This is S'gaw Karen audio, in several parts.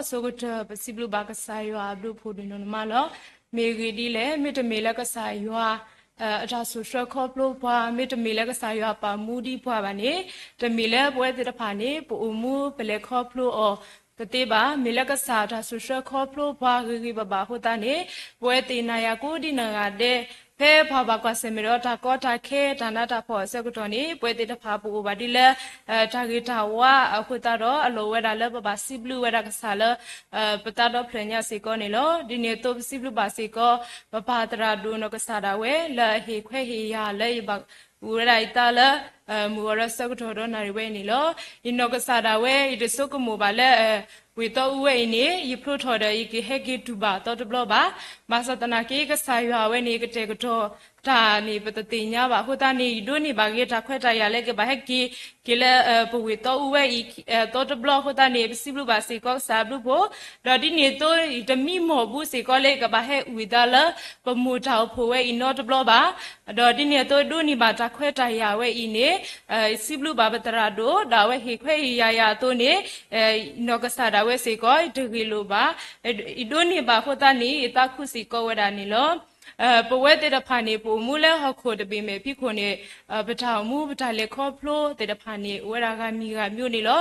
အဆိကတၢၢ် ပစံးဘျုးဘၣ်ကစၢ်ယွၤအဘျုးအဖှိၣ်ဒိၣ်နီၢ်နီၢ်မးလီၤ. မ့ၢ်ဂ့ၢ်ဒ်လဲၣ်, မ့တမ့ၢ်လၢကစၢ်ယွၤ အတၢ်ဆိၣ်ဆှၢခီဖျိပှၤ, မ့တမ့ၢ်လၢကစၢ်ယွၤပာ်မူဒံးပှၤဘၣ်န့ၣ်, တမ့ၢ်လၢပဝဲသ့ၣ်တဖၣ်န့ၣ် ပအိၣ်မူပလဲၤခီဖျိအီၤတသ့ဘၣ်. မ့ၢ်လၢကစၢ်တၢ်ဆိၣ်ဆှၢခီဖျိပှၤဂ့ၤဂ့ၤဘၣ်ဘၣ်အဃိသတးန့ၣ်, ပဝဲသ့ၣ်နၤယၤကိးဒ်နၤဂၤဒဲး, ဖဲပှၤဘၣ်ကွၢ်ဆၢၣ်မဲာ်ဒီးတၢ်ကီတၢ်ခဲ တၢ်နးတၢ်ဖှီၣ်အဆၢကတီၢ်န့ၣ်, ပဝဲသ့ၣ်တဖၣ်ပအိၣ်ဘၣ်ဒ်လၢ တၢ်ဂ့ၤတၢ်ဝါအဃိသတးဒီး အလီၢ်ဝဲဒၣ်လၢပဘၣ်စံးဘျုးဝဲဒၣ်ကစၢ်လၢ ပသးဒီဖျၢၣ်ညါစ့ၢ်ကီးန့ၣ်လီၤ. ဒ်န့ၣ်အသိးပစံးဘျုးဘၣ်စ့ၢ်ကီး ပပၢ်သရၣ်ဒိၣ်နီၢ်ကစၢ်ဒၣ်ဝဲ လၢအဟ့ၣ်ခွဲးဟ့ၣ်ယာ်လၢယဘၣ်အုၣ်ဝဲဒၣ်ယသးလၢ မုၢ်ဂီၤဒီးဆၢကတီၢ်ဒီးနၣ်ရံၣ်ဝဲအံၤန့ၣ်လီၤ. ယနီၢ်ကစၢ်ဒၣ်ဝဲ ယတဆိကမိၣ်ဘၣ်လၢ ဝ့ၢ်သီအူဝဲအံၤန့ၣ် ယဖျိထီၣ်ဒီးယကဟဲက့ၤတူၢ်ဘၣ်သီတဘျီဘၣ်. ဘၣ်ဆၣ်သနာ်က့ ကစၢ်ယွၤဝဲန့ၣ် ကတဲာ်ကတီၤတၢ်န့ၣ် ပတသ့ၣ်ညါဘၣ်အဃိသတးန့ၣ်, ယဒိးန့ၢ်ဘၣ်ဂ့ၤတၢ်ခွဲးတၢ်ယာ်လၢကဘၣ်ဟဲက့ၤက့ၤလၢ ပဝ့ၢ်သီအူဝဲအံၤ သီတဘျီအဃိသတးန့ၣ်, ပစံးဘျုးဘၣ်စ့ၢ်ကီးကစၢ်အဘျုးအဖှိၣ်, ဒီးဒ်န့ၣ်အသိး ယတမံမီၢ်ဘူးစ့ၢ်ကီးလၢယကဘၣ်ဟဲအုၣ်သးလၢ ပမိၢ်တၢ်အိၣ်ဖှိၣ်ဝဲအံၤနီတဘျီဘၣ်. ဒီးဒ်န့ၣ်အသိး ဒိးန့ၢ်ဘၣ်တၢ်ခွဲးတၢ်ယာ်ဝဲအံၤန့ၣ်, ယစံးဘျုးဘၣ်ပသရၣ်ဒိၣ် ဒီးအဝဲဟ့ၣ်ခွဲးဟ့ၣ်ယာ်ယၤအသိးန့ၣ်, နီၢ်ကစၢ်ဒၣ်ဝဲစ့ၢ်ကီး ယတဂ့ၢ်လိာ်ဘၣ်. ယဒိးန့ၢ်ဘၣ်အဃိသတးန့ၣ် ယသးခုစ့ၢ်ကီးဝဲဒၣ်န့ၣ်လီၤ. ပဝဲသ့ၣ်တဖၣ်န့ၣ် ပအိၣ်မူလၢဟီၣ်ခိၣ်တဘ့ၣ်မဲာ်ဖံးခိၣ်န့ၣ်, ပတၢ်အိၣ်မူပတၢ်လဲၤခီဖျိသ့ၣ်တဖၣ်န့ၣ် အိၣ်ဝဲဒၣ်ဂၤမံၤဂၤမံၤန့ၣ်လီၤ.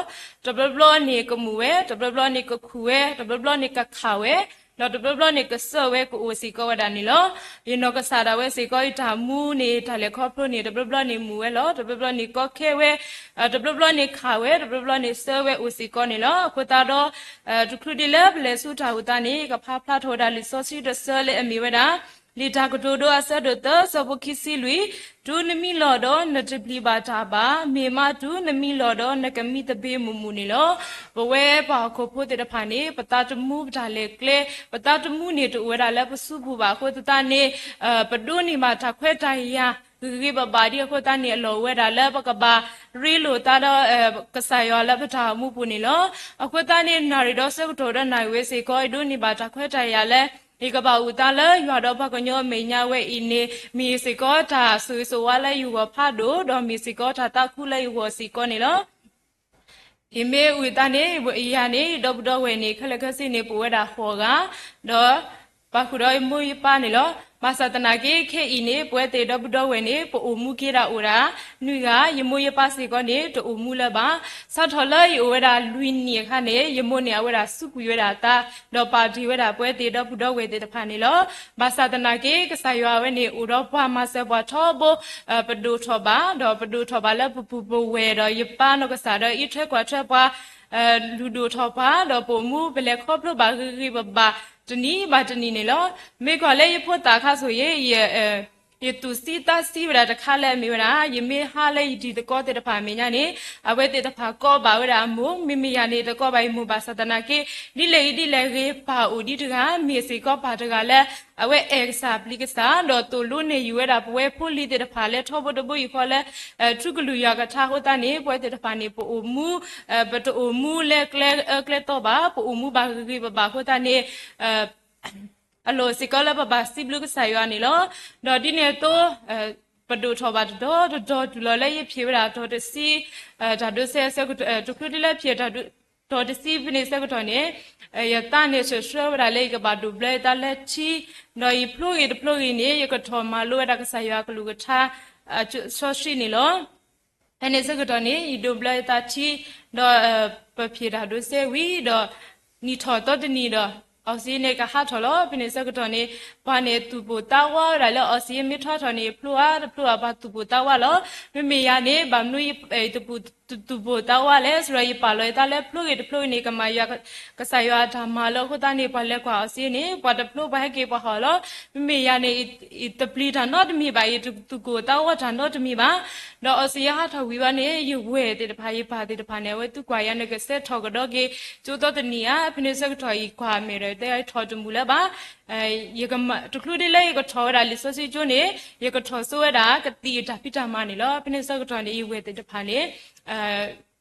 တဘျီဘျီန့ၣ်ကမူၣ်ဝဲ, တဘျီဘျီန့ၣ်ကခူၣ်ဝဲ, တဘျီဘျီန့ၣ်ကခးဝဲ, ဒီးတဘျီဘျီန့ၣ်ကစၢၢ်ဝဲ ကအိၣ်စ့ၢ်ကီးဝဲဒၣ်န့ၣ်လီၤ. ယနီၢ်ကစၢ်ဒၣ်ဝဲစ့ၢ်ကီး ယတၢ်မူန့ၣ် တၢ်လဲၤခီဖျိန့ၣ် တဘျီဘျီန့ၣ်မူၣ်ဝဲလီၤ. တဘျီဘျီန့ၣ်ကီခဲဝဲ, တဘျီဘျီန့ၣ်ခးဝဲ, တဘျီဘျီန့ၣ်စၢၢ်ဝဲအိၣ်စ့ၢ်ကီးန့ၣ်လီၤ. အဃိသတးဒီး တချုးဒ်လၢပလဲၤဆူတၢ်အိၣ်သးန့ၣ် ယကဖးဖျါထီၣ်ဝဲဒၣ်လံာ်စီဆှံတဆၢလၢအမ့ၢ်ဝဲဒၣ် လံာ်တၢ်ကတိၤဒိအဆၢဒိၣ်သၢ ဆၢဖိခံဆံလွံၢ်, တုၤနမံလီၤဒီး နတပျံၤဘၣ်တၢ်ဘၣ်, မ့ၢ်မးတုၤနမံလီၤဒီး နကမံသဘ့ၣ်မုာ်မုာ်န့ၣ်လီၤ. ပဝဲပှၤဟီၣ်ခိၣ်ဖိသ့ၣ်တဖၣ်န့ၣ် ပသးသမူပတၢ်လဲၤကျဲ, ပသးသမူန့ၣ်တအိၣ်ဝဲဒၣ်လၢပစုပူၤဘၣ်အဃိသတးန့ၣ်, ပဒိးန့ၢ်ဘၣ်တၢ်ခွဲးတၢ်ယာ် ဂ့ၤဂ့ၤဘၣ်ဘၣ်ဒ်အဃိသတးန့ၣ် အလီၢ်ဝဲဒၣ်လၢပကဘၣ်ရ့လိာ်သးဒီး ကစၢ်ယွၤလၢပတၢ်အိၣ်မူပူၤန့ၣ်လီၤ. အဃိသတးန့ၣ် နၣ်ရံၣ်ဒီးဆၢကတီၢ်ဒီးနၣ်ရံၣ်ဝဲစ့ၢ်ကီး ယဒိးန့ၢ်ဘၣ်တၢ်ခွဲးတၢ်ယာ်လၢ ယကဘၣ်အိၣ်သးလၢယွၤဒီးပှၤကညီအမဲာ်ညါဝဲအံၤန့ၣ် မ့ၢ်စ့ၢ်ကီးတၢ်ဆိၣ်ဂ့ၤဆိၣ်ဝါလၢယဂီၢ်ဖးဒိၣ်, ဒီးမ့ၢ်စ့ၢ်ကီးတၢ်သးခုလၢယဂီၢ်စ့ၢ်ကီးန့ၣ်လီၤ. ယမ့ၢ်အုၣ်သးန့ၣ် ယၤန့ၣ် ယဒီပုၢ်ဒီဝဲၢ်န့ၣ် ခဲလၢာ်ခဲဆ့န့ၣ် ပအိၣ်ဝဲဒၣ်ဃိးဂၤ, ဒီးပာ်ဃုာ်ဒီးယမိၢ်ယပၢ်န့ၣ်လီၤ. ဘၣ်ဆၣ်သနာ်က့ ခဲအံၤန့ၣ် ပဝဲသ့ၣ်ဒီပုၢ်ဒီဝဲၢ်န့ၣ် ပအိၣ်မူက့ၤဒၣ်အိၣ်ဒၣ်နွံဂၤ, ယမိၢ်ယပၢ်စ့ၢ်ကီးန့ၣ် တအိၣ်မူလၢၤဘၣ်. စးထီၣ်လၢယအိၣ်ဝဲဒၣ်လွံၢ်နံၣ်အခါန့ၣ် ယမိၢ်န့ၣ် အဝဲဒၣ်စူးကွံာ်ဝဲဒၣ်အသး, ဒီးပာ်တ့ၢ်ဝဲဒၣ်ပဝဲသ့ၣ်ဒီပုၢ်ဒီဝဲၢ်သ့ၣ်တဖၣ်န့ၣ်လီၤ. ဘၣ်ဆၣ်သနာ်က့ ကစၢ်ယွၤဝဲန့ၣ် အိၣ်ဒီးပှၤမၤစၢၤပှၤထီဘိ, ပဒိၣ်ထီၣ်ဘၣ်, ဒီးပဒိၣ်ထီၣ်ဘၣ်လၢပပူၤပဝဲၢ်, ဒီးယပၢ်နီၢ်ကစၢ်ဒီးအံးထွဲကွၢ်ထွဲပှၤ လုၢ်ဒိၣ်ထီၣ်ပှၤ, ဒီးပအိၣ်မူပလဲၤခီဖျိဘၣ်ဂ့ၤဂ့ၤဘၣ်ဘၣ် တနံၤဘၣ်တနံၤန့ၣ်လီၤ. မ့ၢ်ကွၢ်လၢယဖိသၣ်ခါဆိၣ်ဂ့ၤ ယသူၣ်ဆံးသးဆံးဝဲဒၣ်တခါလၢအမ့ၢ်ဝဲဒၣ် ယမ့ၢ်ဟါလၢယတံၤသကိးသ့ၣ်တဖၣ်အမဲာ်ညါန့ၣ် အဝဲသ့ၣ်တဖၣ်ကိးဘၣ်ဝဲဒၣ်အမိၢ်, မ့မ့ၢ်ယၤန့ၣ် တကိးဘၣ်ယမိၢ်ဘၣ်ဆၣ်သနာ်က့ ဒ်လဲၣ်ဂ့ၤဒ်လဲၣ်ဂ့ၤ ပၢ်အိၣ်ဒံးတဂၤ မ့ၢ်စ့ၢ်ကီးပၢ်တဂၤလၢ အဝဲအဲၣ်ကစၢ်ပျံၤကစၢ် ဒီးသိၣ်လိန့ၢ်ယုာ်ဝဲဒၣ်ပဝဲဖိလံၤသ့ၣ်တဖၣ်လၢထီဘိတဘိယူၢ်ဃီလၢ ထူကလုၢ်ယွၤကထါအဃိသတးန့ၣ် ပဝဲသ့ၣ်တဖၣ်န့ၣ် ပအိၣ်မူ ပတအိၣ်မူလၢကျဲအၢကျဲသီဘၣ်, ပအိၣ်မူဘၣ်ဂ့ၤဂ့ၤဘၣ်ဘၣ်အဃိသတးန့ၣ် အလီၢ်စ့ၢ်ကီးလၢပဘၣ်စံးဘျုးကစၢ်ယွၤန့ၣ်လီၤ. ဒီးဒ်န့ၣ်အသိး ပဒိၣ်ထီၣ်ဘၣ်တတီၤတတီၤတုၤလီၤလၢယဖံးဝဲဒၣ် တီၤတဆံ တၢ်ဒိးစဲးအဆၢကတီၢ် တချုးဒ်လၢဖံးတီၤတဆံဖဲန့ၣ်ဆၢကတီၢ်န့ၣ် ယသးန့ၣ်ဆှၢဆှၢဝဲဒၣ်လၢယကဘၣ်ဒိးဘျၢယသးလၢထံ, ဒီးယဖျိဂ့ၤတဖျိဂ့ၤန့ၣ် ယကထီၣ်မၤလိဝဲဒၣ်ကစၢ်ယွၤကလုၢ်ကထါ စီဆှံန့ၣ်လီၤ. ဖဲန့ၣ်ဆၢကတီၢ်န့ၣ် ယဒိးဘျၢယသးထံ, ဒီးပဖံးတၢ်ဒိးစဲးဝံၤဒီး နံၣ်ထီၣ်သီတနံၤဒီး အီစ့န့ၣ်ကဟးထီၣ်လီၤ. ဖဲန့ၣ်ဆၢကတီၢ်န့ၣ် ပှၤန့ၣ်သူၣ်ပိၢ်သးဝးဝဲဒၣ်လၢအီစ့မ့ၢ်ထီၣ်ထီၣ်န့ၣ် ဖျိအါတဖျိအါ ပှၤသူၣ်ပိၢ်သးဝးလီၤ. မ့မ့ၢ်ယၤန့ၣ် ဘၣ်မနုၤ သူၣ်ပိၢ်သးဝးလဲၣ် ဆိုတော့ ယပာ်လီၤယသးလၢဖျိဂ့ၤတဖျိဂ့ၤန့ၣ် ကမၤယွၤ ကစၢ်ယွၤအတၢ်မၤလီၤ. အဃိသတးန့ၣ် ပှၤလဲၤကွၢ်အီစ့န့ၣ် ပှၤတဖျိပှၤဟဲက့ၤပှၤဟီၣ်လီၤ. မ့မ့ၢ်ယၤန့ၣ် ယတပျံၤတၢ်နီတမံၤဘၣ်, ယတသူၣ်ပိၢ်သးဝးတၢ်နီတမံၤဘၣ်. ဒီးအီစ့ယဟးထီၣ်ဝံၤဘၣ်န့ၣ် ယဝဲၢ်သ့ၣ်တဖၣ် ယပၢ်သ့ၣ်တဖၣ်န့ၣ် အဝဲသံကွၢ်ယၤန့ၣ် ကဆဲးထီၣ်ကဒီးက့ၤ ကၠိသီတနံၤဧါ. ဖဲန့ၣ်ဆၢကတီၢ်အံၤကွၢ်မဲာ်ဒီး တဲထီၣ်တမုာ်လၢၤဘၣ်. တချုးဒ်လၢယကထီၣ်ဝဲဒၣ်လံာ်စီဆှံကၠိန့ၣ် ယကထီၣ်စိဝဲဒၣ်ကသံၣ်အတၢ်ဖံးတၢ်မၤန့ၣ်လီၤ. ဖဲန့ၣ်ဆၢကတီၢ်န့ၣ် ယဝဲၢ်သ့ၣ်တဖၣ်န့ၣ်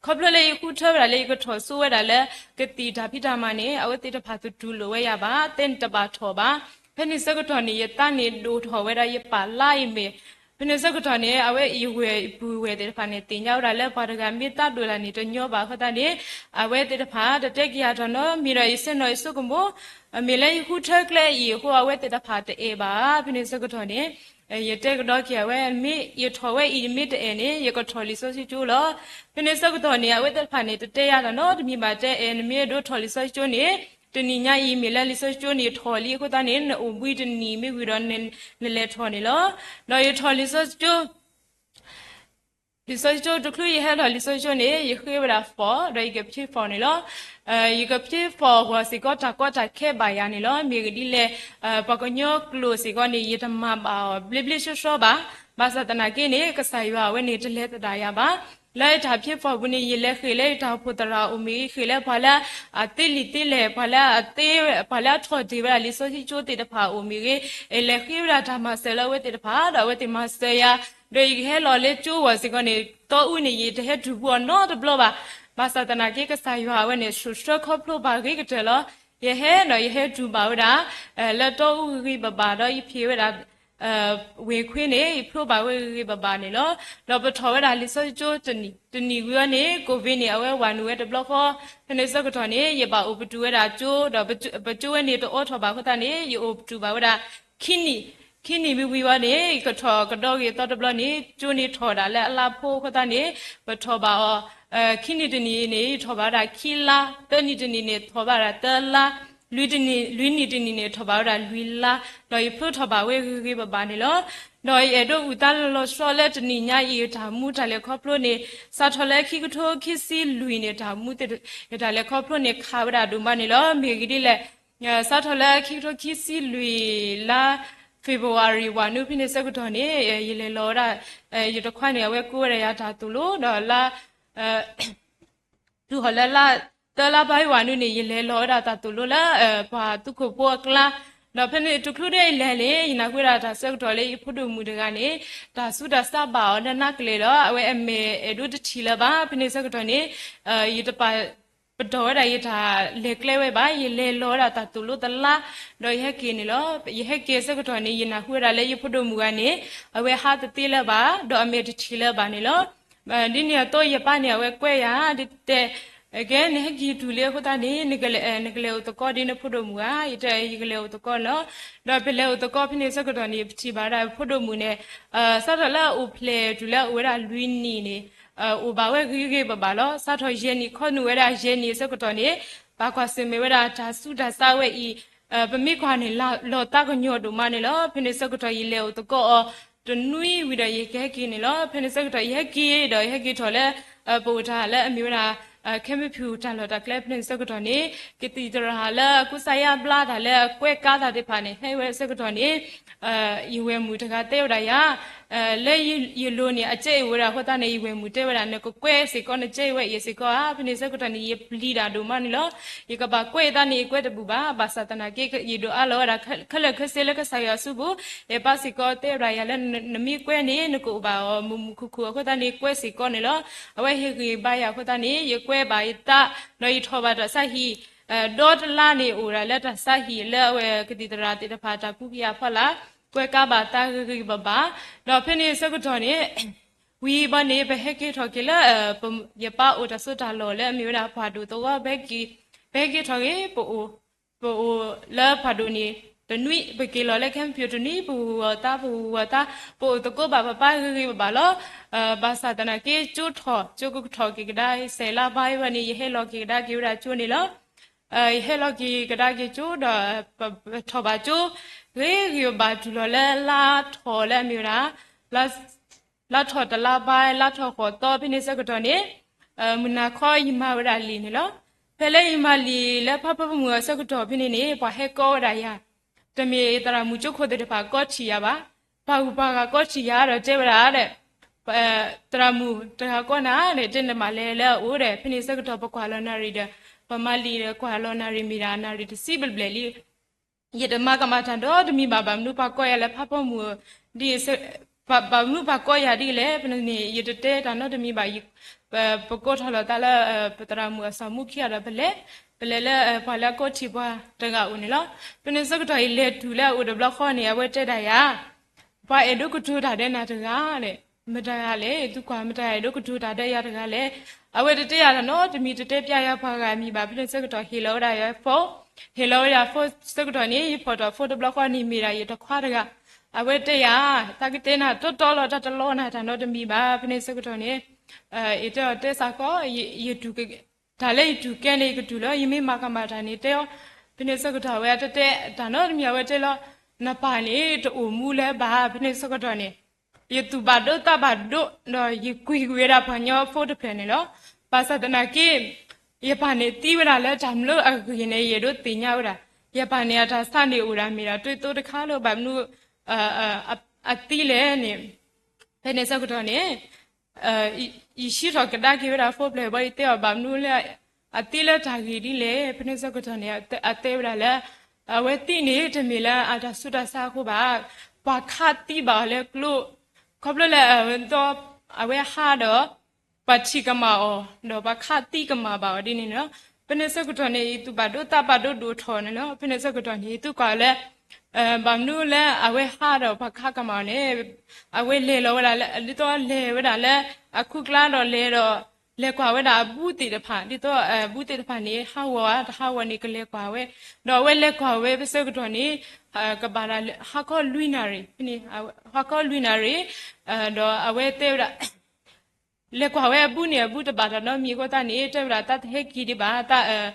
ခီဖျိလၢယဃုထၢဝဲဒၣ်လၢယကထီၣ်စိဝဲဒၣ်လၢ ကသံၣ်တၢ်ဖံးတၢ်မၤန့ၣ် အဝဲသ့ၣ်တဖၣ်တတူၢ်လိာ်ဝဲယၤဘၣ်, တဲန့ၣ်တဘၣ်ထီၣ်ဘၣ်. ဖဲန့ၣ်ဆၢကတီၢ်န့ၣ် ယသးန့ၣ်ဒိၣ်ထီၣ်ဝဲဒၣ် ယပာ်လါယမဲာ် ဖဲန့ၣ်ဆၢကတီၢ်န့ၣ် အဝဲအံၤဝဲၢ်အံၤပုၢ်ဝဲၢ်သ့ၣ်တဖၣ်န့ၣ် သ့ၣ်ညါဝဲဒၣ်လၢပှၤတဂၤမ့ၢ်တၢ်ဒိၣ်လၢ်န့ၣ် တညီဘၣ်အဃိသတးန့ၣ် အဝဲသ့ၣ်တဖၣ်တတဲက့ၤယၤတၢ်နီတမံၤဒီး ယဆဲးနီၤယဆိကမိၣ်, မ့ၢ်လၢယဃုထၢကျဲအံၤအဃိ အဝဲသ့ၣ်တဖၣ်တအဲၣ်ဘၣ်. ဖဲန့ၣ်ဆၢကတီၢ်န့ၣ် ယတဲကဒီးက့ၤအဝဲ မ့ၢ်ယထီၣ်ဝဲအံၤမ့ၢ်တအဲၣ်န့ၣ် ယကထီၣ်လံာ်စီဆှံကၠိလီၤ. ဖဲန့ၣ်ဆၢကတီၢ်န့ၣ် အဝဲသ့ၣ်တဖၣ်န့ၣ် တတဲယၤတၢ်နီတမံၤဘၣ်, တဲအဲၣ် နမ့ၢ်ဒိးထီၣ်လံာ်စီဆှံကၠိန့ၣ် တနံၤညါအံၤမ့ၢ်လၢလံာ်စီဆှံကၠိန့ၣ်ထီၣ်လံအဃိသတးန့ၣ် နအိၣ်ဘှံးတနံၤမ့ၢ်ဝံၤဒီး နလဲၤထီၣ်န့ၣ်လီၤ. ဒီးယထီၣ်လံာ်စီဆှံကၠိ လံာ်စီဆှံကၠိတချုးယဟဲထီၣ်လံာ်စီဆှံကၠိန့ၣ် ယဃ့ဝဲဒၣ် form ဒီးယကဖံး form န့ၣ်လီၤ. ယကဖံး form အဂီၢ်စ့ၢ်ကီးတၢ်ကီတၢ်ခဲဘၣ်ယၤန့ၣ်လီၤ. မ့ၢ်ဂ့ၢ်ဒ်လဲၣ်, ပှၤကညီကျိာ်စ့ၢ်ကီးန့ၣ် ယတမၤဘၣ်အီၤဘျ့ဘျ့ဆှီဆှီဘၣ်. ဘၣ်ဆၣ်သနာ်က့န့ၣ် ကစၢ်ယွၤအဝဲန့ၣ်တလဲၤသဒၣ်ယၤဘၣ်. လၢယတၢ်ဖံး form ပူၤန့ၣ် ယလဲၤဃ့လၢယတၢ်အိၣ်ဖှိၣ်သရၣ်အအိၣ်မ့ၢ်ဂ့ၤ, ဃ့လၢပှၤလၢအသ့လံာ်သ့လဲၢ်, ပှၤလၢအသ့, ပှၤလၢအထီၣ်တ့ၢ်ဝဲဒၣ်လံာ်စီဆှံကၠိသ့ၣ်တဖၣ်အအိၣ်မ့ၢ်ဂ့ၤ, လဲၤဃ့ဝဲဒၣ်တၢ်မၤစၢၤလၢအဝဲသ့ၣ်တဖၣ် ဒီးအဝဲသ့ၣ်မၤစၢၤယၤ, ဒီးယကဟဲလီၤလၢကၠိအဂီၢ်စ့ၢ်ကီးန့ၣ် တီအူန့ၣ် ယတဟဲတူၢ်ဘူးအီၤနီတဘျီဘၣ်. ဘၣ်ဆၣ်သနာ်က့ ကစၢ်ယွၤအဝဲန့ၣ် ဆှိၣ်ဆှၢခီဖျိဘၣ်ဂ့ၤကတၢၢ်လီၤ. ယဟဲဒီး ယဟဲတူၢ်ဘၣ်ဝဲဒၣ် လၢတီအူဂ့ၤဂ့ၤဘၣ်ဘၣ်ဒီး ယဖံးဝဲဒၣ် ဝ့ၢ်ခွ့န့ၣ် ယဖျိဘၣ်ဝဲဂ့ၤဂ့ၤဘၣ်ဘၣ်န့ၣ်လီၤ. ဒီးပထီၣ်ဝဲဒၣ်လံာ်စီဆှံကၠိတနံၤဝံၤအီၤန့ၣ် COVID န့ၣ် အဝဲဝၤနုာ်ဝဲတဘျီဃီ, ဖဲန့ၣ်ဆၢကတီၢ်န့ၣ် ယဘၣ်အိၣ်ပတုာ်ဝဲဒၣ်ကၠိ ဒီးပကၠိဝဲန့ၣ်တအိးထီၣ်ဘၣ်အဃိသတးန့ၣ် ယအိၣ်ပတုာ်ဘၣ်ဝဲဒၣ် ခံနံၣ်, ခံနံၣ်မ့ၢ်ဝံၤအီၤန့ၣ် ယကထီၣ်ကဒီဂ့ၤသီတဘျီန့ၣ် ကၠိန့ၣ်ထီၣ်ဝဲဒၣ်လၢအလါဖိအဃိသတးန့ၣ် ပထီၣ်ဘၣ်အီၤ ခံနံၣ်တနံၣ်န့ၣ် ယထီၣ်ဘၣ်ဝဲဒၣ်ခံလါ, သၢနံၣ်တနံၣ်န့ၣ် ထီၣ်ဘၣ်ဝဲဒၣ်သၢလါ, လွံၢ်နံၣ်တနံၣ်န့ၣ် ထီၣ်ဘၣ်ဝဲဒၣ်လွံၢ်လါ, ဒီးယဖျိထီၣ်ဘၣ်ဝဲဂ့ၤဂ့ၤဘၣ်ဘၣ်န့ၣ်လီၤ. ဒီးယအဲၣ်ဒိးအုၣ်သးလီၤလီၤဆီလၢတနံၤညါအံၤ ယတၢ်မူတၢ်လဲၤခီဖျိန့ၣ် စးထီၣ်လၢခံကထိခံဆံလွံၢ်န့ၣ် တၢ်မူ ယတၢ်လဲၤခီဖျိန့ၣ် ခးဝဲဒၣ်ဒိၣ်မးန့ၣ်လီၤ. မ့ၢ်ဂ့ၢ်ဒ်လဲၣ်, စးထီၣ်လၢခံကထိခံဆံလွံၢ်လါ February ဝၤနုာ်ဖဲန့ၣ်ဆၢကတီၢ်န့ၣ် ယလဲၤလီၤဝဲဒၣ် ယတခွါန့ၣ် အဝဲကိးဝဲဒၣ်ယၤတၢ်သိၣ်လိ ဒီးလါ တုၤဃီၤလၢလါ သၢလါဘါဝၤနုာ်န့ၣ် ယလဲၤလီၤဝဲဒၣ်တၢ်သိၣ်လိလၢ ပှၤသူခိၣ်ဖိအကျါ, ဒီးဖဲန့ၣ်တချုးဒၣ်ယလဲၤန့ၣ် ယနၢ်ဟူဝဲဒၣ်တၢ်ဆၢကတီၢ်လၢယဖိဒိၣ်မုၣ်တဂၤန့ၣ် တၢ်ဆူးတၢ်ဆါဘၣ်အီၤလၢနးကလဲာ်ဒီး အဝဲအမဲာ်အဲၣ်ဒိးတထံၣ်လၢၤဘၣ်. ဖဲန့ၣ်ဆၢကတီၢ်န့ၣ် ယတပာ်ပတီၢ်ဝဲဒၣ်ယတၢ်လဲၤကျဲဝဲဘၣ်, ယလဲၤလီၤဝဲဒၣ်တၢ်သိၣ်လိတလါ, ဒီးယဟဲက့ၤန့ၣ်လီၤ. ယဟဲက့ၤဆၢကတီၢ်န့ၣ် ယနၢ်ဟူဝဲဒၣ်လၢယဖိဒိၣ်မုၣ်ဂၤန့ၣ် အဝဲဟးတသ့လၢၤဘၣ်, ဒီးအမဲာ်တထံၣ်လၢၤဘၣ်န့ၣ်လီၤ. ဒ်န့ၣ်အသိးယပၢ်န့ၣ် အဝဲကွဲယၤ ဒ်တဲ ကဲ နဟဲက့ၤတုၤလံအဃိသတးန့ၣ် နကလဲၤအိၣ်သကိးဒ်နဖိဒိၣ်မုၣ်ဧါ, ယတဲ ယကလဲၤအိၣ်သကိးလီၤ. ဒီးပလဲၤအိၣ်သကိးဖဲန့ၣ်ဆၢကတီၢ်န့ၣ် ပထံၣ်ဘၣ်ဝဲဒၣ်ဖိဒိၣ်မုၣ်န့ၣ် စးထီၣ်လၢအအိၣ်ဖျဲၣ်တုၤလၢအအိၣ်ဝဲဒၣ်လွံၢ်နံၣ်န့ၣ် အိၣ်ဘၣ်ဝဲဂ့ၤဂ့ၤဘၣ်ဘၣ်လီၤ. စးထီၣ်ယဲၢ်နံၣ်ခီနုာ်ဝဲဒၣ်ယဲၢ်နံၣ်အဆၢကတီၢ်န့ၣ် ဘၣ်ကွၢ်ဆၢၣ်မဲာ်ဝဲဒၣ်တၢ်ဆူးတၢ်ဆါဝဲအံၤ ပမ့ၢ်ကွၢ်န့ၣ် လီၤသးကညီၤဒိၣ်မးန့ၣ်လီၤ. ဖဲန့ၣ်ဆၢကတီၢ်ယလဲၤအိၣ်သကိးအီၤ တနွံဝံၤဒီးယကဟဲက့ၤန့ၣ်လီၤ. ဖဲန့ၣ်ဆၢကတီၢ်ယဟဲက့ၤဒီးယဟဲက့ၤထီၣ်လၢ ပအိၣ်တၢ်လၢအမ့ၢ်ဝဲဒၣ် ခဲမုၢ်ဖုၣ်တၢ်လီၢ်တၢ်ကျဲဖဲန့ၣ်ဆၢကတီၢ်န့ၣ် ကသံၣ်သရၣ်လၢအကူစါယါဘျါတၢ်လၢအကွဲးကါတၢ်သ့ၣ်တဖၣ်န့ၣ် ဟဲဝဲဆၢကတီၢ်န့ၣ် ယဝဲၢ်မုၣ်တဂၤတဲဝဲဒၣ်ယၤ လၢယလိၤန့ၣ် အကဲအံၤဝဲဒၣ်အဃိသတးန့ၣ် ယဝဲၢ်မုၣ်တဲဝဲဒၣ် နကကွဲးစ့ၢ်ကီးနကဲအံၤဝဲအံၤစ့ၢ်ကီးဧါ. ဖဲန့ၣ်ဆၢကတီၢ်န့ၣ် ယပျံၤတၢ်ဒိၣ်မးန့ၣ်လီၤ. ယကဘၣ်ကွဲးအသးန့ၣ် ယကွဲးတဘူၣ်ဘၣ်. ဘၣ်ဆၣ်သနာ်က့ ယဒိးအးလီၤဝဲဒၣ်ခဲလၢာ်ခဲဆ့လၢကစၢ်ယွၤအစုပူၤ, ယပၢ်စ့ၢ်ကီးတဲဝဲဒၣ်ယၤလၢ နမ့ၢ်ကွဲးန့ၣ် နကအိၣ်ဘၣ်အီၤမုာ်မုာ်ခုၣ်ခုၣ်အဃိသတးန့ၣ် ကွဲးစ့ၢ်ကီးန့ၣ်လီၤ. အဝဲဟ့ၣ်ဂံၢ်ဘါယၤအဃိသတးန့ၣ် ယကွဲးဘၣ်ယသး ဒီးယထီၣ်ဘၣ်တၢ်ဆါဟံၣ် ဒီတလါန့ၣ် အိၣ်ဒၣ်လၢတၢ်ဆါဟံၣ်လၢအဝဲကသံၣ်သရၣ်သ့ၣ်တဖၣ်တၢ်ကူကယၤဖီလာ် ကွဲးကါဘၣ်သးဂ့ၤဂ့ၤဘၣ်ဘၣ်. ဒီးဖဲန့ၣ်ဆၢကတီၢ်န့ၣ် ဝံၤဘၣ်န့ၣ် ပဟဲက့ၤထီၣ်က့ၤလၢ ယပၢ်အိၣ်တၢ်စိတၢ်လီၢ်လၢအမ့ၢ်ဝဲဒၣ်ပှၢ်ဒိၣ်သဝီ ပဟဲက့ၤထီၣ်က့ၤ ပအိၣ်လၢပှၢ်ဒိၣ်န့ၣ် တနွံ ပက့ၤလီၤလၢခဲမုၢ်ဖၠိတနွံ ပဂုၤဂီၤသး ပဂုၤဂီၤသး ပအိၣ်သကိးဘၣ်ပပၢ်ဂ့ၤဂ့ၤဘၣ်ဘၣ်လီၤ. ဘၣ်ဆၣ်သနာ်က့ ကၠိထီၣ် ကၠိကထီၣ်က့ၤကဒါ စဲးလါဘါဝဲန့ၣ် ယဟဲလီၤက့ၤကဒါက့ၤဝဲဒၣ်ကၠိန့ၣ်လီၤ. ယဟဲလီၤက့ၤကဒါက့ၤကၠိဒီး ပထီၣ်ဘၣ်ကၠိ ဂ့ၤဂ့ၤဘၣ်ဘၣ်တုၤလီၤလၢလါထီၣ်လၢအမ့ၢ်ဝဲဒၣ် လါထီၣ်တလါဘါ လါထီၣ်ဃိးသီ ဖဲန့ၣ်ဆၢကတီၢ်န့ၣ် မုၢ်နၤခီယမၤဝဲဒၣ်လံာ်န့ၣ်လီၤ. ဖဲလၢယမၤလံာ်လၢဖးဖီမုၢ်အဆၢကတီၢ်ဖဲန့ၣ်န့ၣ် ပှၤဟဲကိးဝဲဒၣ်ယၤ တမ့ၢ်သရၣ်မုၣ်ကၠိခိၣ်သ့ၣ်တဖၣ်ကိးထံၣ်ယၤဘၣ်. ပှၤဂုၤပှၤဂၤကိးထံၣ်ယၤဒီးတဲဝဲဒၣ်ဒီး သရၣ်မုၣ်တဂၤကိးနၤဒီး တဲနဘၣ်လဲၤလၢအအိၣ်ဒီး ဖဲန့ၣ်ဆၢကတီၢ်ပကွၢ်လီၤနၣ်ရံၣ်ဒီး ပမၤလံာ်ဒီးကွၢ်လီၤနၣ်ရံၣ်မ့ၢ်ဒၣ်နၣ်ရံၣ်တဆံဘျဲၣ်ဘျဲၣ်လံ ယတမၤကမၣ်တၢ်ဒီတမံၤဘၣ်. ဘၣ်မနုၤပှၤကိးယၤလၢဖးဖီမုၢ် ဒ် ဘၣ်မနုၤပှၤကိးယၤဒ်လဲၣ် ဖဲန့ၣ်န့ၣ် ယတတဲတၢ်နီတမံၤဘၣ်. ပကိးထီၣ်လီၤသးလၢ ပသရၣ်မုၣ်အစီၤမူခံဂၤဒီးပလဲၤ, ပလဲၤလၢပှၤလၢအကိးထံၣ်ပှၤတဂၤအအိၣ်န့ၣ်လီၤ. ဖဲန့ၣ်ဆၢကတီၢ်အံၤလဲၤတုၤလၢအအိၣ်တဘျီဃီန့ၣ် အဝဲတဲဒၣ်ယၤ ပှၤအဲၣ်ဒိးကတိၤတၢ်ဒီးနၤတဂၤလဲၣ်, မတၤတဂၤလဲၣ်, သုကွၢ်မတၤတဂၤအဲၣ်ဒိးကတိၤတၢ်ဒီးယၤတဂၤလဲၣ်. အဝဲတတဲယၤတၢ်နီတမံၤ, တတဲပျးယၤပှၤဂၤအမံၤဘၣ်. ဖဲန့ၣ်ဆၢကတီၢ်ဟ့ၣ်လီၤဝဲဒၣ်ယၤ phone, ဟ့ၣ်လီၤဝဲဒၣ် phone ဆၢကတီၢ်န့ၣ် ယဖီၣ်ထီၣ် phone တဘျီဃီန့ၣ်မ့ၢ်ဒၣ်ယတခွါတဂၤ. အဝဲတဲယၤ, တၢ်ကတဲနၤတီတီလီၤ, တၢ်တလီနၤတၢ်နီတမံၤဘၣ်. ဖဲန့ၣ်ဆၢကတီၢ်န့ၣ် ယတဲအီၤတဲစ့ၢ်ကီး, ယတူၢ်, တၢ်လၢယတူၢ်ကဲန့ၣ် ယကတူၢ်လီၤ, ယမ့ၢ်မၤကမၣ်တၢ်န့ၣ်တဲအီၤ. ဖဲန့ၣ်ဆၢကတီၢ်အဝဲတတဲတၢ်နီတမံၤ, အဝဲတဲလီၤ, နပၢ်န့ၣ်တအိၣ်မူလၢၤဘၣ်. ဖဲန့ၣ်ဆၢကတီၢ်န့ၣ် ယသူၣ်ဘၣ်ဒိသးဘၣ်ဒိ ဒီးယကွံာ်ကွံာ်ဝဲဒၣ်ပှၤကညီဖိတဖျၢၣ်န့ၣ်လီၤ. ဘၣ်ဆၣ်သနာ်က့ ယပၢ်န့ၣ်သံဝဲဒၣ်လၢတၢ်မနုၤအဂ့ၢ်န့ၣ် ယအဲၣ်ဒိးသ့ၣ်ညါဝဲဒၣ်. ယပၢ်န့ၣ်အတၢ်ဆါန့ၣ်အိၣ်ဒၣ်မ့ၢ်ဒၣ်တၢ်သိတခါလၢ ဘၣ်မနုၤ အသံလဲၣ်န့ၣ်, ဖဲန့ၣ်ဆၢကတီၢ်န့ၣ် ယဟံးထီၣ်ကဒါက့ၤဝဲဒၣ် phone ဖျၢၣ်ဘၣ်, ယတဲအီၤဘၣ်မနုၤလၢ အသံလၢတၢ်ဂ့ၢ်ဒ်လဲၣ်. ဖဲန့ၣ်ဆၢကတီၢ်န့ၣ် အတဲဝဲဒၣ်လၢ အဝဲသံန့ၣ်တမ့ၢ်လၢအတၢ်ဆူးတၢ်ဆါအဃိဘၣ်, ပှၤခးသံဘၣ်အီၤလၢကျိ, ခီဖျိလၢ အဝဲဟးဒီး ပှၤထံၣ်ကမၣ်အီၤ ဒီးပှၤခးသံကမၣ်ဘၣ်အီၤဒ်န့ၣ်လီၤ. ဖဲန့ၣ်ဆၢကတီၢ်န့ၣ် ယသူၣ်ဘၣ်ဒိသးဘၣ်ဒိဒိၣ်ထီၣ်န့ၣ်လီၤ. ဖဲန့ၣ်ဆၢကတီၢ်န့ၣ် ယသံကွၢ်လၢ ဘၣ်မနုၤလၢအဝဲဟးဒီးပှၤခးကမၣ်အီၤန့ၣ်, အဝဲလဲၤလီၤဝဲဒၣ်လၢ ဒ်သိးလဲၤဝဲဒၣ်လၢ အခုကျါဒီးလဲၤဒီး လဲၤကွၢ်ဝဲဒၣ်အဘူးသ့ၣ်တဖၣ်, ဒ်သိးအဘူးသ့ၣ်တဖၣ်န့ၣ် ဟးဂီၤဧါ တဟးဂီၤန့ၣ် ကလဲၤကွၢ်ဝဲ, ဒီးအဝဲလဲၤကွၢ်ဝဲ ဖဲဆၢကတီၢ်န့ၣ် ကဘၣ်တၢ်ဟါခီလွံၢ်နၣ်ရံၣ်, ဟါခီလွံၢ်နၣ်ရံၣ်, ဒီးအဝဲတဲဝဲဒၣ် လဲၤကွၢ်ဝဲအဘူးန့ၣ် အဘူးတဘၣ်တၢ်နီတမံၤအဃိသတးန့ၣ် တဲဝဲဒၣ်တၢ်တဟဲက့ၤဒံးဘၣ်, တၢ်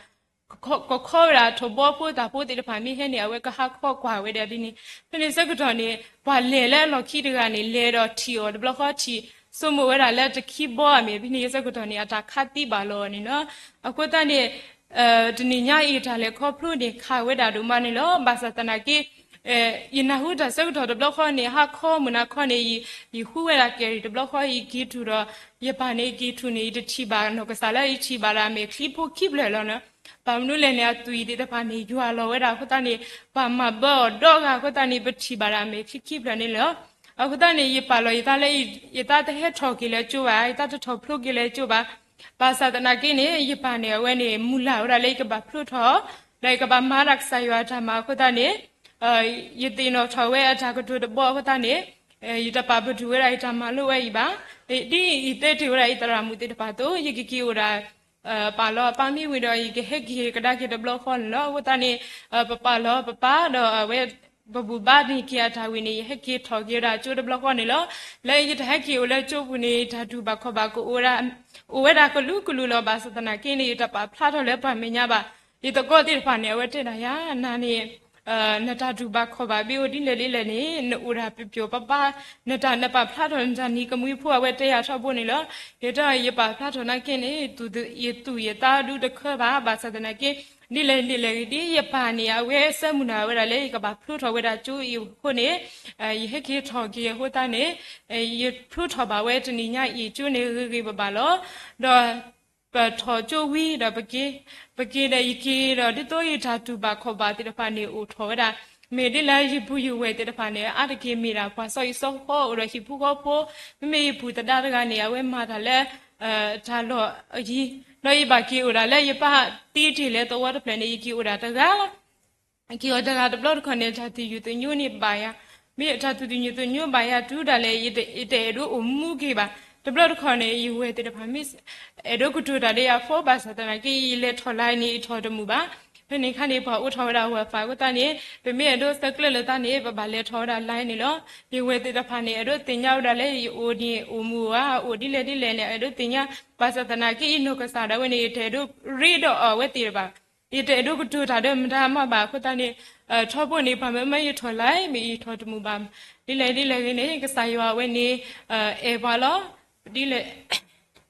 ကခီဝဲဒၣ်ထိၣ်ဘီဖိသၣ်ဖိသ့ၣ်တဖၣ်မ့ၢ်ဟဲန့ၣ် အဝဲကဟးခီကွၢ်ဝဲဒၣ်ဒ်န့ၣ်. ဖဲန့ၣ်ဆၢကတီၢ်န့ၣ် ပှၤလဲၤလၢအလီၢ်ခံတဂၤန့ၣ် လဲၤဒီးထံၣ်အီၤတဘျီဃီထံၣ် ဆိကမိၣ်ဝဲဒၣ်လၢတခံဘီအမ့ၢ်, ဖဲန့ၣ်ဆၢကတီၢ်န့ၣ် အတၢ်ခးသံဘၣ်လီၤန့ၣ်လီၤ. အဃိသတးန့ၣ် တနံၤညါအံၤတၢ်လဲၤခီဖျိန့ၣ် ခးဝဲဒၣ်ဒိၣ်မးန့ၣ်လီၤ. ဘၣ်ဆၣ်သနာ်က့ ယနၢ်ဟူတၢ်ဆၢကတီၢ်တဘျီဃီန့ၣ် ဟါခီမုၢ်နၤခီန့ၣ် ယဃုဝဲဒၣ်ကဲၤရံၣ်တဘျီဃီ ယက့ၤထူၣ်ဒီး ယပၢ်န့ၣ်က့ၤထူၣ်န့ၣ် ယတထံၣ်ဘၣ်နီၢ်ကစၢ်လၢယထံၣ်ဘၣ်ဒၣ်အမဲာ်ချံဖိခံဖျၢၣ်လီၤန့ၣ်. ဘၣ်မနုၤလဲၣ်န့ၣ် အသွံၣ်သ့ၣ်တဖၣ်န့ၣ် ယွၤလီၤဝဲဒၣ်အဃိသတးန့ၣ် ပှၤမၤဘၢအီၤဒီဂၤအဃိသတးန့ၣ် ပထံၣ်ဘၣ်ဒၣ်အမဲာ်ချံခံဖျၢၣ်န့ၣ်လီၤ. အဃိသတးန့ၣ် ယပာ်လီၤယသးလၢ ယသးတဟဲထီၣ်က့ၤလၢကၠိဘၣ်, ယသးတထီၣ်ဖျိက့ၤလၢကၠိဘၣ်. ဘၣ်ဆၣ်သနာ်က့န့ၣ် ယပၢ်န့ၣ် အဝဲန့ၣ် မုၢ်လၢ်ဝဲဒၣ်လၢယကဘၣ်ဖျိထီၣ် ဒီးယကဘၣ်မၤဒၣ်ကစၢ်ယွၤအတၢ်မၤအဃိသတးန့ၣ် ယသ့ၣ်နီၣ်ထီၣ်ဝဲအတၢ်ကတိၤတဘီအဃိသတးန့ၣ် ယတပာ်ပတုာ်ဝဲဒၣ်ယတၢ်မၤလိဝဲအံၤဘၣ်. ဒ်အံၤတဲတ့ၢ်ဝဲဒၣ်ယသရၣ်မုၣ်သ့ၣ်တဖၣ်အသိး ယကက့ၤအိၣ်ဒၣ် ပာ်လီၤအပၢ်မ့ၢ်ဝံၤဒီး ယကဟဲက့ၤကဒါက့ၤတဘျီဃီန့ၣ်လီၤ. အဃိသတးန့ၣ် ပပာ်လီၤပပၢ်ဒီးအဝဲ ပဘူၣ်ဘါန့ၢ်က့ၤအတၢ်ဝံၤန့ၣ် ယဟဲက့ၤထီၣ်က့ၤဝဲဒၣ်ကၠိတဘျီဃီန့ၣ်လီၤ. လၢယတဟဲက့ၤအိၣ်လၢကၠိပူၤန့ၣ် တၢ်တူၢ်ဘၣ်ခီၣ်ဘၣ်ကအိၣ်ဝဲဒၣ်, အိၣ်ဝဲဒၣ်ကလုာ်ကလုာ်လီၤ. ဘၣ်ဆၣ်သနာ်က့န့ၣ် ယတပာ်ဖျါထီၣ်လၢပှၤမဲာ်ညါဘၣ်. ယသကိးသ့ၣ်တဖၣ်န့ၣ် အဝဲတဲဒၣ်ယၤ နၤန့ၣ် နတၢ်တူၢ်ဘၣ်ခီၣ်ဘၣ်ဘၣ်အိၣ်ဒ်လဲၣ်ဒ်လဲၣ်န့ၣ် နအိၣ်ဒၣ်ပျီၤပျီပပၢ်, နတၢ်နပာ်ဖျါထီၣ်နတၢ်နံၤကမှံဖိ အဝဲတဲယၤထီဘိန့ၣ်လီၤ. ယတဲယပာ်ဖျါထီၣ်နာ်က့န့ၣ် ယသူၣ်ယသးဒုတခၢဘၣ်. ဘၣ်ဆၣ်သနာ်က့ ဒ်လဲၣ်ဒ်လဲၣ်ဂ့ၤဒ် ယပၢ်န့ၣ် အဝဲဆၢမုၢ်လၢ်ဝဲဒၣ်လၢယကဘၣ်ဖျိထီၣ်ဝဲဒၣ်ကၠိအံၤအဃိန့ၣ် ယဟဲက့ၤထီၣ်က့ၤအဃိသတးန့ၣ် ယဖျိထီၣ်ဘၣ်ဝဲတနံၤညါအံၤကၠိန့ၣ်ဂ့ၤဂ့ၤဘၣ်ဘၣ်လီၤ. ဒီး ပထီၣ်ကၠိဝံၤဒီး ပက့ၤဒီးယက့ၤဒီး ဒ်သိးယတၢ်တူၢ်ဘၣ်ခီၣ်ဘၣ်သ့ၣ်တဖၣ်န့ၣ် အိၣ်ထီၣ်ဝဲဒၣ်, မ့ၢ်ဒ်လဲၣ် ယပုၢ်ယဝဲၢ်သ့ၣ်တဖၣ်န့ၣ် အါတက့ၢ်မ့ၢ်ဒၣ်ပှၤစီအံၤစီဃီ အိၣ်ဒီးဟံၣ်ဖိဃီဖိ, မ့မ့ၢ်ယပုၢ်သဒါတဂၤန့ၣ် အဝဲမၤတၢ်လၢ တၢ်လီၢ်အယံၤ, ဒီးယဘၣ်က့ၤအိၣ်ဒၣ်လၢယပၢ်သံတ့ၢ်လၢသဝီတဖျၢၣ်န့ၣ် ယက့ၤအိၣ်ဒၣ်တဂၤလီၤ. က့ၤအီၤတဂၤတဘျီတခီၣ်န့ၣ် တၢ်သူၣ်ယုၢ်သညိန့ၣ်ဘၣ်ယၤ, မ့ၢ်တၢ်သူၣ်ယုၢ်သညိဘၣ်ယၤတုၤဒၣ်လဲာ် ယတအဲၣ်ဒိးအိၣ်မူက့ၤဘၣ်. တဘျီတခီၣ်န့ၣ် ယဝဲၢ်သ့ၣ်တဖၣ်မ့ၢ်အဲၣ်ဒိးကတိၤတၢ်ဒီးယၤဖိ ဘၣ်ဆၣ်သနာ်က့ ယလဲၤထီၣ်လၢန့ၣ် ယထီၣ်တမုာ်ဘၣ်. ဖဲန့ၣ်အခါန့ၣ် ပှၤအိးထီၣ်ဝဲဒၣ် Wi-Fi အဃိသတးန့ၣ် ပမ့ၢ်အဲၣ်ဒိးဆဲးကျၢလိာ်သးန့ၣ် ပဘၣ်လဲၤထီၣ်ဝဲဒၣ်လၢန့ၣ်လီၤ. ယဝဲၢ်သ့ၣ်တဖၣ်န့ၣ် အဲၣ်ဒိးသ့ၣ်ညါဝဲဒၣ်လၢယအိၣ်န့ၣ် အိၣ်မူဧါ, အိၣ်ဒ်လဲၣ်ဒ်လဲၣ်န့ၣ် အဲၣ်ဒိးသ့ၣ်ညါ, ဘၣ်ဆၣ်သနာ်က့ ယနီၢ်ကစၢ်ဒၣ်ဝဲန့ၣ် ယတအဲၣ်ဒိးရ့ဒီးအဝဲသ့ၣ်တဖၣ် ယတအဲၣ်ဒိးကတိၤတၢ်ဒီးမတၤမးဘၣ်အဃိသတးန့ၣ် ထီဘိန့ၣ် ပှၤမၢမၢယထီၣ်လၢ မ့ၢ်ယထီၣ်တမုာ်ဘၣ်. ဒ်လဲၣ်ဒ်လဲၣ်ဂ့ၤန့ၣ် ကစၢ်ယွၤအဝဲန့ၣ် အဲၣ်ပှၤလီၤ. ဒ်လဲၣ်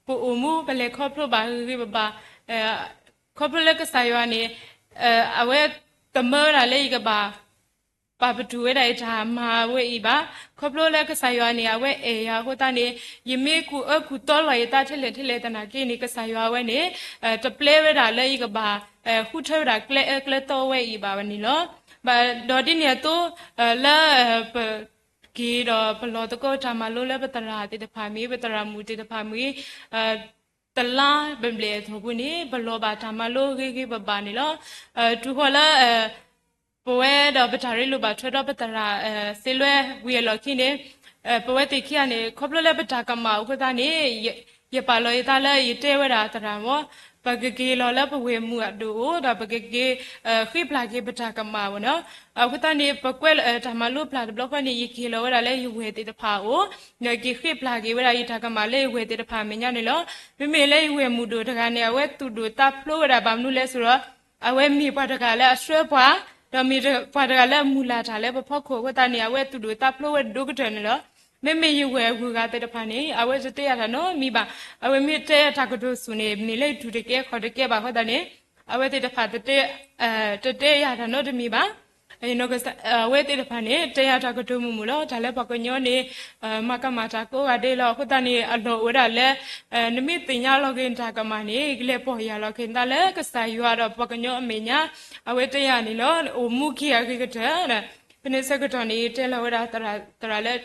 ပအိၣ်မူ ပလဲၤခီဖျိဘၣ်ဂ့ၤဂ့ၤဘၣ်ဘၣ်, ခီဖျိလၢကစၢ်ယွၤန့ၣ် အဝဲတမၢဝဲဒၣ်လၢယကဘၣ် ပာ်ပတုာ်ဝဲဒၣ်ယတၢ်မၤဝဲအံၤဘၣ်. ခီဖျိလၢကစၢ်ယွၤန့ၣ် အဝဲအဲၣ်ယၤအဃိသတးန့ၣ် ယမ့ၢ်ကူၣ်အၢကူၣ်သီလီၤယသးထဲလဲၣ်ထဲလဲၣ်သနာ်က့န့ၣ် ကစၢ်ယွၤအဝဲန့ၣ် တပျဲဝဲဒၣ်လၢယကဘၣ် ဃုထၢဝဲဒၣ်ကျဲအၢကျဲသီဝဲအံၤဘၣ်ဝဲန့ၣ်လီၤ. ဒီးဒ်န့ၣ်အသိး လၢ ပက့ၤဒီးပလီၢ်သကိးတၢ်မၤလိလၢပသရၣ်သ့ၣ်တဖၣ်မ့ၢ် ပသရၣ်မုၣ်သ့ၣ်တဖၣ်မ့ၢ် တလါဘျဲၣ်ဘျဲၣ်အသိးပူၤန့ၣ် ပလီၤဘၣ်တၢ်မၤလိဂ့ၤဂ့ၤဘၣ်ဘၣ်န့ၣ်လီၤ. တုၤဃီၤလၢ ပဝဲဒီးပတၢ်ရ့လိာ်ဘၣ်ထွဲဒီးပသရၣ် သ့လွဲဝံၤအလီၢ်ခံန့ၣ် ပဝဲသ့ၣ်ခံဂၤန့ၣ် ခီဖျိလၢပတၢ်ကမၣ်အဃိသတးန့ၣ် ယပာ်လီၤယသးလၢယတဲဝဲဒၣ်သရၣ်မ့ၢ် ပကက့ၤလီၤလၢပဝဲၢ်မုၢ်အဒိၣ်အအိၣ် ဒီးပကက့ၤ ဃ့ပျၢ်က့ၤပတၢ်ကမၣ်အအိၣ်န့ၣ်လီၤ. အဃိသတးန့ၣ် ပကွဲးလၢတၢ်မၤလိပျၢ်တဘျီဃီန့ၣ် ယက့ၤလီၤဝဲဒၣ်လၢယဝဲၢ်သ့ၣ်တဖၣ်အအိၣ် ဒီးက့ၤဃ့ပျၢ်က့ၤဝဲဒၣ်ယတၢ်ကမၣ်လၢယဝဲၢ်သ့ၣ်တဖၣ်အမဲာ်ညါန့ၣ်လီၤ. မ့မ့ၢ်လၢယဝဲၢ်မုၢ်ဒိၣ်တဂၤန့ၣ် အဝဲသူၣ်ဒိၣ်သးဖျိးဝဲဒၣ်ဘၣ်မနုၤလဲၣ်ဆိဒီး အဝဲမ့ၢ်ပှၤတဂၤလၢအဆှၢပှၤ ဒီးမ့ၢ်ပှၤတဂၤလၢအမုၢ်လၢ်တၢ်လၢပဖီခိၣ်အဃိသတးန့ၣ် အဝဲသူၣ်ဒိၣ်သးဖျိးဝဲဒိၣ်ကတၢၢ်န့ၣ်လီၤ. မ့မ့ၢ်ယဝဲၢ်အဂုၤအဂၤသ့ၣ်တဖၣ်န့ၣ် အဝဲတတဲယၤတၢ်နီတမံၤဘၣ်. အဝဲမ့ၢ်တဲယၤတၢ်ကတိၤဆူၣ်န့ၣ် မ့ၢ်လၢယတူၢ်တကဲခီၣ်တကဲဘၣ်အဃိသတးန့ၣ် အဝဲသ့ၣ်တဖၣ် တတဲယၤတၢ်နီတမံၤဘၣ်. အဝဲသ့ၣ်တဖၣ်န့ၣ် တဲယၤတၢ်ကတိၤမုာ်မုာ်လီၤ. တၢ်လၢပှၤကညီန့ၣ် မၤကမၣ်တၢ်ကိးဂၤဒဲးလီၤ. အဃိသတးန့ၣ် အလီၢ်အိၣ်ဝဲဒၣ်လၢ နမ့ၢ်သ့ၣ်ညါလီၤက့ၤနတၢ်ကမၣ်န့ၣ် ကလဲၤပီၢ်ယၢ်လီၤက့ၤနသးလၢကစၢ်ယွၤဒီးပှၤကညီအမဲာ်ညါ အဝဲတဲယၤန့ၣ်လီၤ. အိၣ်မူက့ၤအဂ့ၤကတၢၢ် ဖဲန့ၣ်ဆၢကတီၢ်န့ၣ် ယတဲလီၤဝဲဒၣ်သရၣ်လၢ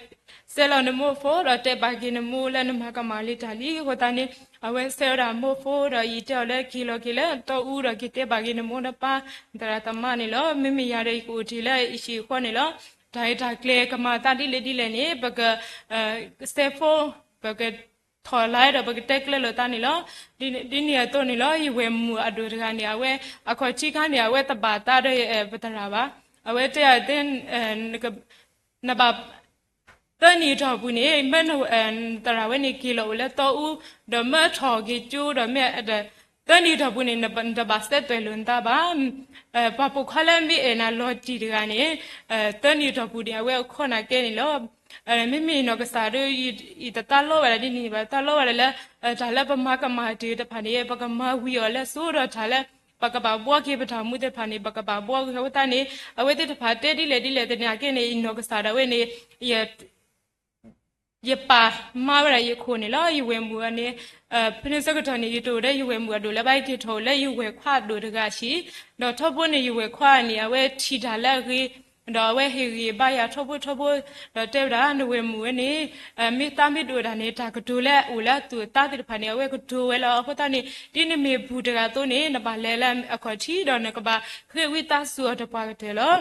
ဆဲးလီၤနမိၢ်ဖိဒီးတဲဘၣ်က့ၤနမိၢ်လၢနမၤကမၣ်လံတၢ်လံ. အဃိသတးန့ၣ် အဝဲဆဲးဝဲဒၣ်မိၢ်ဖိဒီး ယတဲအီၤလၢက့ၤလီၤက့ၤလၢတီအူဒီးက့ၤတဲဘၣ်က့ၤနမိၢ်နပၢ် သရၣ်သမါန့ၣ်လီၤ. မ့မ့ၢ်ယၤဒီးယကအိၣ်တ့ၢ်လၢယဟံၣ်ဃီန့ၣ်လီၤ. တၢ်အံၤတၢ်ကျဲၤကမၤသးဒ်လဲၣ်ဒ်လဲၣ်န့ၣ် ပက စဲးဖိ ပကထီၣ်လါဒီးပကတဲကျၢၤလိာ်သးန့ၣ်လီၤ. ဒ်န့ၣ်အသိးန့ၣ်လီၤ ယဝဲၢ်မုၢ်အဒိၣ်တဂၤန့ၣ် အဝဲအခီၣ်ထံးခါန့ၣ် အဝဲတဘၣ်သးဒီးပသရၣ်ဘၣ်. အဝဲတဲယၤ နဘၣ် သၢနံၣ်အတီၢ်ပူၤန့ၣ် မ့ၢ်နသရၣ်ဝဲန့ၣ်က့ၤလီၤအိၣ်လၢတီအူ ဒီးမၢထီၣ်က့ၤကၠိဒီးမ့ၢ် သၢနံၣ်အတီၢ်ပူၤန့ၣ် နတဘၣ်စဲးသွဲၣ်လိာ်နသးဘၣ်. ပှၤပိာ်ခွါလၢမ့ၢ်အဲၣ်နၤလီၤတံၢ်တဂၤန့ၣ် သၢနံၣ်အတီၢ်ပူၤန့ၣ် အဝဲအခီၣ်နၤကဲန့ၣ်လီၤ. မ့မ့ၢ်နီၢ်ကစၢ်ဒီး ယတသးလီဝဲဒၣ်ဒ်န့ၣ်ဘၣ် သးလီဝဲဒၣ်လၢ တၢ်လၢပမၤကမၣ်တ့ၢ်တဖၣ်န့ၣ် ပကမၤဝံၤအီၤလၢစိဒီးတၢ်လၢ ပကဘၣ်ဘှီက့ၤပတၢ်မူသ့ၣ်တဖၣ်န့ၣ် ပကဘၣ်ဘှီက့ၤအဃိသတးန့ၣ် အဝဲသ့ၣ်တဖၣ်တဲဒ်လဲၣ်ဒ်လဲၣ်သနာ်က့န့ၣ် ယနီၢ်ကစၢ်ဒၣ်ဝဲန့ၣ် ယပာ်မၤဝဲဒၣ်ယခိၣ်န့ၣ်လီၤ. ယဝဲၢ်မုၢ်န့ၣ် ဖဲန့ၣ်ဆၢကတီၢ်န့ၣ် ယတအိၣ်ဒီးယဝဲၢ်မုၢ်အဒိၣ်လၢၤဘၣ် ယက့ၤထီၣ်အိၣ်လၢယဝဲၢ်ခွါအဒိၣ်တဂၤအဟံၣ် ဒီးထီဘိန့ၣ် ယဝဲၢ်ခွါန့ၣ် အဝဲထံၣ်တၢ်လၢအဂ့ၤ ဒီးအဝဲဟ့ၣ်ဂံၢ်ဘါယၤထီဘိထီဘိ ဒီးတဲဝဲဒၣ် နဝဲၢ်မုၢ်ဝဲန့ၣ် မ့ၢ်သးမ့ၢ်ဒိၣ်ဒၣ်န့ၣ် တၢ်ကတိၤလၢအအိၣ်လၢအသူၣ်အသးသ့ၣ်တဖၣ်န့ၣ် အဝဲကတိၤဝဲလီၤ. အဃိသတးန့ၣ် ဒ်နမ့ၢ်ဘူၣ်တဂၤအသိးန့ၣ် နဘၣ်လဲၤလၢအခီၣ်ထံး ဒီးနကဘၣ်ဃ့ဝံသးစူၤအီၤတပှၤကတၢၢ်လီၤ.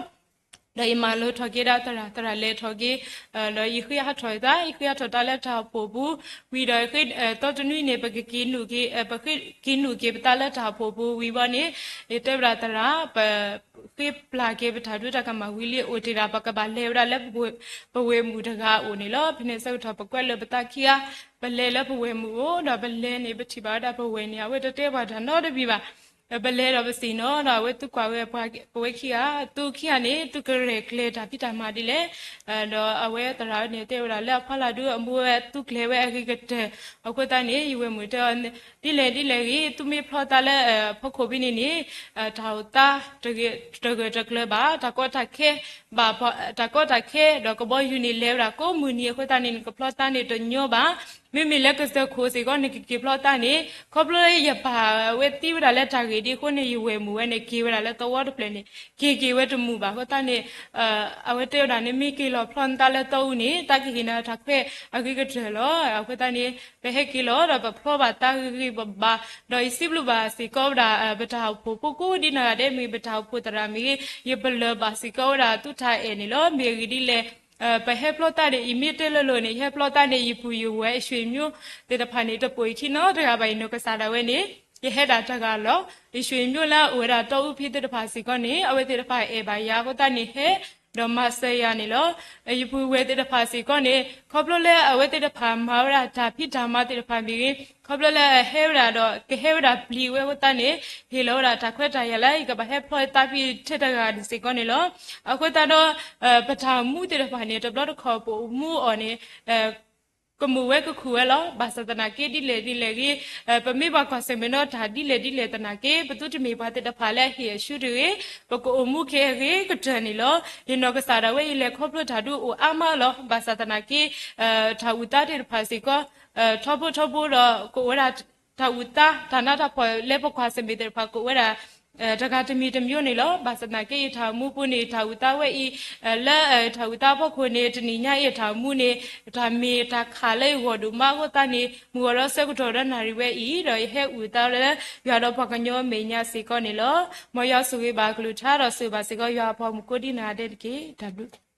ဒီးယမၤလိထီၣ်က့ၤဒၣ်သရၣ် သရၣ်လဲၤထီၣ်က့ၤ ဒီးယဃ့ဟးထီၣ်သး ယဃ့ဟးထီၣ်တၢ်လၢတၢ်အိၣ်ဖှိၣ်ပူၤ ဝံၤဒီး သီတနွံန့ၣ် ပကက့ၤနုာ်က့ၤ ပက့ၤနုာ်က့ၤပသးလၢတၢ်အိၣ်ဖှိၣ်ပူၤဝံၤဘီန့ၣ် ယတဲဝဲဒၣ်သရၣ် ပဃ့ပျၢ်က့ၤပတၢ်ဒိတၢ်ကမၣ်ဝံၤလံ အိၣ်တ့ၢ်ဒၣ် ပကဘၣ်လဲၤဝဲဒၣ်လၢ ပဝဲၢ်မုၢ်တဂၤအအိၣ်န့ၣ်လီၤ. ဖဲန့ၣ်ဆၢကတီၢ် ပကွဲးလၢပသးခံဂၤ ပလဲၤလၢပဝဲၢ်မုၢ်အိၣ် ဒီးပလဲၤန့ၣ် ပထံၣ်ဘၣ်ဝဲဒၣ်ပဝဲၢ်န့ၣ် အဝဲတတဲပှၤတၢ်နီတမံၤဘၣ်. ပလဲၤဒီးပသ့ၣ်နီၣ်ဒီး အဝဲသူကွၢ်ဝဲပဝဲခံဂၤ သူခံဂၤန့ၣ် သူကရဲၣ်ကျဲၤတၢ်ဖံးတၢ်မၤဒ်လဲၣ် ဒီးအဝဲသရၣ်ဝဲန့ၣ် တဲဝဲဒၣ်လၢအဖီလာ်ဒု အမိၢ်ဝဲသူကျဲၤဝဲအဂ့ၤကတၢၢ် အဃိသတးန့ၣ် ယဝဲၢ်မုၢ်တဲအီၤ ဒ်လဲၣ်ဒ်လဲၣ်ဂ့ၤ သုမ့ၢ်ဖျီသးလၢအဖီခိၣ်ဖဲန့ၣ်န့ၣ် တၢ်အိၣ်သး တဂၢၢ်တကျၢၤဘၣ် တၢ်ကီတၢ်ခဲ ဘၣ်တၢ်ကီတၢ်ခဲ ဒီးကဘီယူၤန့ၣ် လဲၤဝဲဒၣ်ကိးမုၢ်နံၤအဃိသတးန့ၣ် နကဖျီသးန့ၣ်တညီဘၣ်. မ့မ့ၢ်လၢကစၢၢ်ခိၣ်စ့ၢ်ကီး နကက့ၤဖျီသးန့ၣ် ခီဖျိလၢယပၢ်ဝဲသံဝဲဒၣ်လၢတၢ်ဂ့ၢ်ဒ်အဃိန့ၣ် ယဝဲၢ်မုၢ်ဝဲန့ၣ် က့ၤဝဲဒၣ်လၢသဝီတဖျၢၣ်န့ၣ် က့ၤက့ၤဝဲတမုာ်ဘၣ်အဃိသတးန့ၣ် အဝဲတဲဝဲဒၣ်န့ၣ် မ့ၢ်က့ၤလီၤဖျီနသးလၢသဝီန့ၣ် တၢ်ကဟ့ၣ်နၤတၢ်ခွဲးအဂ့ၤကတၢၢ်လီၤ. အဃိသတးန့ၣ် ပဟဲက့ၤလီၤဒီးပဖျီဘၣ်သးဂ့ၤဂ့ၤဘၣ်ဘၣ် ဒီးယစံးဘျုးဘၣ်စ့ၢ်ကီးဝဲဒၣ် ပတၢ်အိၣ်ဖှိၣ်ဖိကိးဒ်နၤဂၤဒဲးမ့ၢ် ပတၢ်အိၣ်ဖှိၣ်သရၣ်မ့ၢ်ဂ့ၤ ယပလၢၢ်ဘၣ်စ့ၢ်ကီးဝဲဒၣ်သုတၢ်အဲၣ်န့ၣ်လီၤ. မ့ၢ်အဂ့ၢ်ဒ်လဲၣ် ပဟဲဖျီသးန့ၣ် ယမ့ၢ်တဲလိၤလိၤန့ၣ် ယဟဲဖျီသးန့ၣ် ယပုၢ်ယဝဲၢ် ယဆွေမျိုးသ့ၣ်တဖၣ်န့ၣ် တပိာ်ယခံနီတဂၤဘၣ် ယနီၢ်ကစၢ်ဒၣ်ဝဲန့ၣ် ယဟဲဒၣ်တဂၤလီၤ. ယဆွေမျိုးလၢအအိၣ်ဝဲဒၣ်တီအူဖံသ့ၣ်တဖၣ်စ့ၢ်ကီးန့ၣ် အဝဲသ့ၣ်တဖၣ်အဲၣ်ဘၣ်ယၤအဃိသတးန့ၣ် ဟဲဒီးမၤစၢၤယၤန့ၣ်လီၤ. ယပုၢ်ဝဲၢ်သ့ၣ်တဖၣ်စ့ၢ်ကီးန့ၣ် ခီဖျိလၢအဝဲသ့ၣ်တဖၣ်မၤဝဲဒၣ်တၢ်ဖံးတၢ်မၤသ့ၣ်တဖၣ်မ့ၢ်ဂ့ၤ ခီဖျိလၢအဟဲဝဲဒၣ်ဒီး ကဟဲဝဲဒၣ်ပျံၤဝဲအဃိသတးန့ၣ် ဟ့ၣ်လီၤဝဲဒၣ်တၢ်ခွဲးတၢ်ယာ်လၢ ယကဘၣ်ဟဲဖျီသးဖဲထဲတဂၤစ့ၢ်ကီးန့ၣ်လီၤ. အဃိသတးဒီး ပတၢ်အိၣ်မူသ့ၣ်တဖၣ်န့ၣ် တဘျီတခီၣ်ပအိၣ်မူအီၤန့ၣ် ကမုာ်ဝဲကခုၣ်ဝဲလီၤ. ဘၣ်ဆၣ်သနာ်က့ ဒ်လဲၣ်ဒ်လဲၣ်ဂ့ၤ ပမ့ၢ်ဘၣ်ကွၢ်ဆၢၣ်မဲာ်နီၤတၢ်ဒ်လဲၣ်ဒ်လဲၣ်သနာ်က့ ပသုတမ့ၢ်ပှၤသ့ၣ်တဖၣ်လၢအဟ့ၣ်အဆူၣ်တဂ့ၤ ပကအိၣ်မူက့ၤအဂ့ၤကတၢၢ်န့ၣ်လီၤ. ယနီၢ်ကစၢ်ဒၣ်ဝဲ ယလဲၤခီဖျိတၢ်ဒုးအိၣ်အါမးလီၤ. ဘၣ်ဆၣ်သနာ်က့ တၢ်အုၣ်သးသ့ၣ်တဖၣ်စ့ၢ်ကီး ထီဘိထီဘိဒီး ကအိၣ်ဝဲဒၣ်တၢ်အုၣ်သး တၢ်နးတၢ်ဖှီၣ်လၢပကွၢ်ဆၢၣ်မဲာ်သ့ၣ်တဖၣ် ကအိၣ်ဝဲဒၣ် တဂၤတမံၤတမံၤန့ၣ်လီၤ. ဘၣ်ဆၣ်သနာ်က့ ယထၢၣ်မူပူၤန့ၣ် ယထၢၣ်အုၣ်သးဝဲအံၤ လၢယထၢၣ်အုၣ်သးအဖီခိၣ်န့ၣ် တနံၤညါအံၤယထၢၣ်မူန့ၣ် တၢ်မ့ၢ်တၢ်ခးလၢယဂီၢ်ဒိၣ်မးအဃိသတးန့ၣ် မုၢ်ဂီၤဒီးဆၢကတီၢ်ဒီးနၣ်ရံၣ်ဝဲအံၤ ဒီးယဟဲအုၣ်သးလၢယွၤဒီးပှၤကညီမဲာ်ညါစ့ၢ်ကီးန့ၣ်လီၤ. မ်ယွၤဆိၣ်ဂ့ၤဘၣ်အကလုၢ်ကထါဒီးဆိၣ်ဂ့ၤဘၣ်စ့ၢ်ကီးယွၤအပှၤမုၣ်ကိးဒံနၤဒဲးတက့ၢ်. တၢ်ဘျုး